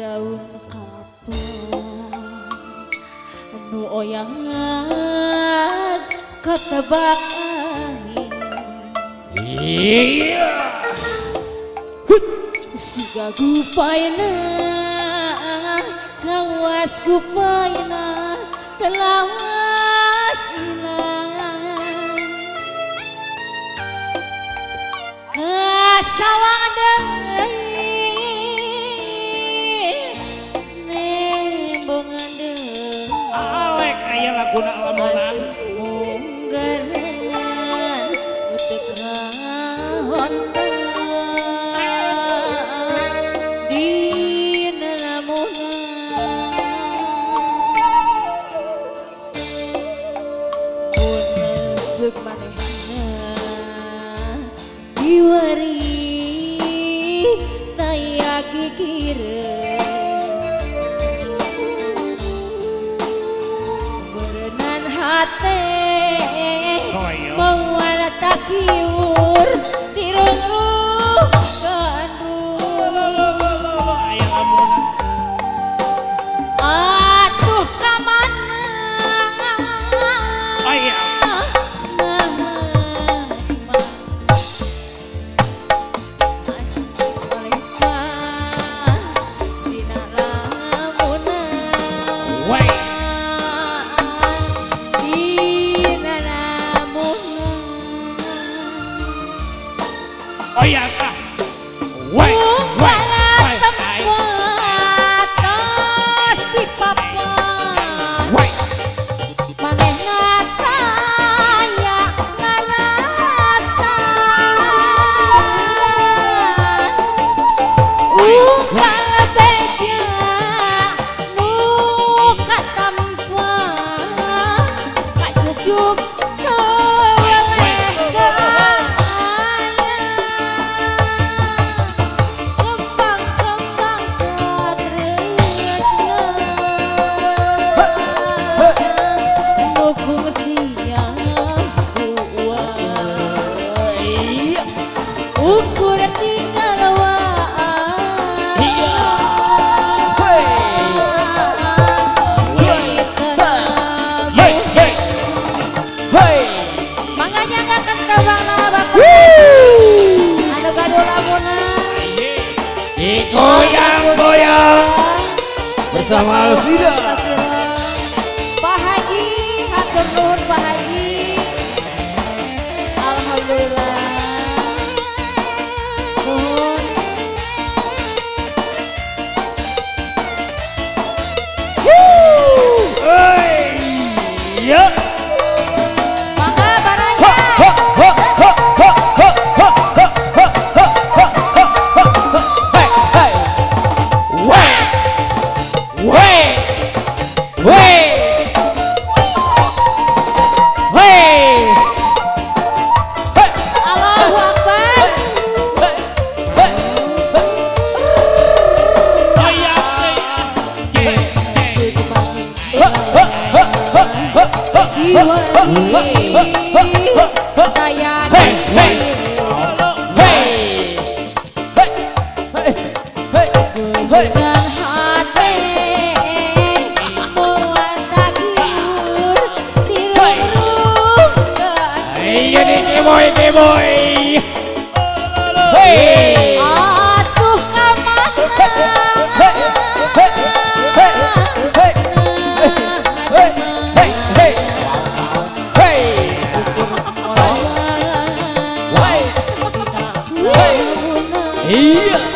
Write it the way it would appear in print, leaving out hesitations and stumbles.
Daun kalapa nu oyangan katebak angin. Iya. Siga gupaina kawas gupaina telawas ilang kasawang deui nembongan deui. Alek aya laguna lamunan. Munggaran teu kahontan dina lamunan mun seuk manehna diwari taya kikireun berenan hate Soyo. Moal takiur dirungruh kandung. Aya lamunan. Atuh ka mana? Aya. Wai. Dina lamunan. Aya tah. Wai. Wai. Wai. Tempat tos di papan. Wai. Manehna taya ngaratan unggal beja nu katampa kajugjug teweleh aya kembang-kembang katresna nu kungsian uang ukur tinggal waan. Iya. Hey, hey. Hey. Mangga nyangakeun tembangna Bapak. Anu gaduh lamunan. Digoyang-goyang Bersama Alvida. Pak Haji, hatur nuhun Pak Haji. Alhamdulillah. Nuhun. Hey. Ya. Mangga baraya. Ha ha ha ha ha ha ha ha ha ha ha ha ha. Hey hey. Wai. Wai. Wai. Wai. Hey. Allahu Akbar. Hey hey hey. Aya. J. J. Ha ha ha ha ha ha. Taya Hey, hey. Hey. Hey hey hey hey. Dan hate moal tagiur dirungruh Ayo nih boy, boy. Hey. Atuh ka mana? Hey hey hey hey hey hey hey hey. Hey. Hey. Iya.